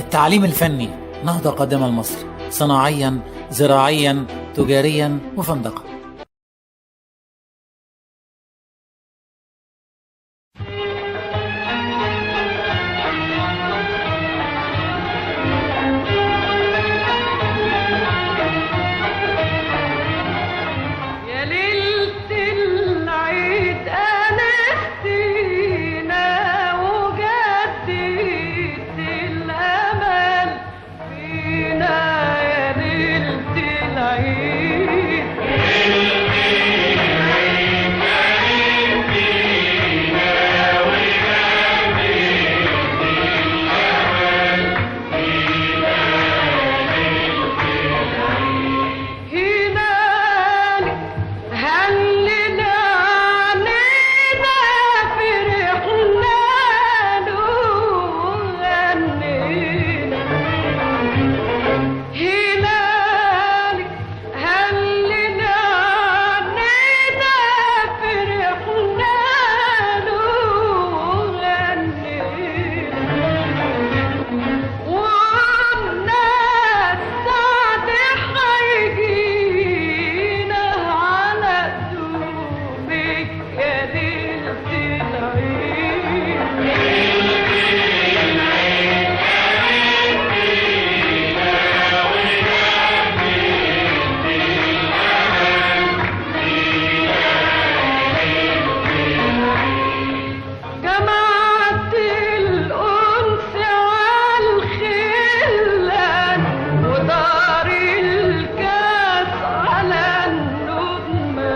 التعليم الفني نهضة قادمة لمصر، صناعيا، زراعيا، تجاريا وفندقة. يا ليلة العيد أنستينا وجددت الأمل فينا، يا ليلة العيد. هنالك هلنا علينا فرحنا له وغنينا، هنالك هلنا علينا فرحنا له وغنينا، وقلنا السعد حيجينا على قدومك يا ليلة العيد. جمعت الأنس عالخلان ودار الكاس على النجمة،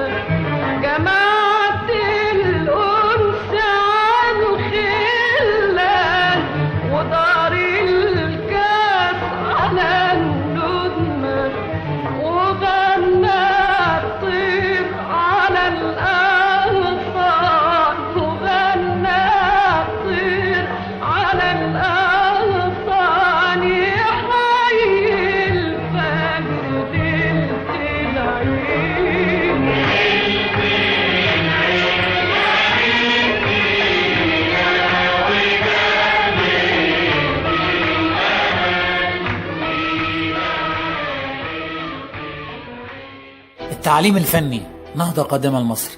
جمعت الأنس عالخلان ودار الكاس على النجمة، وغنى الطير على الأغصان، وغنى الطير على الأغصان، يحيي الفجر ليلة العيد. التعليم الفني نهضة قادمة لمصر.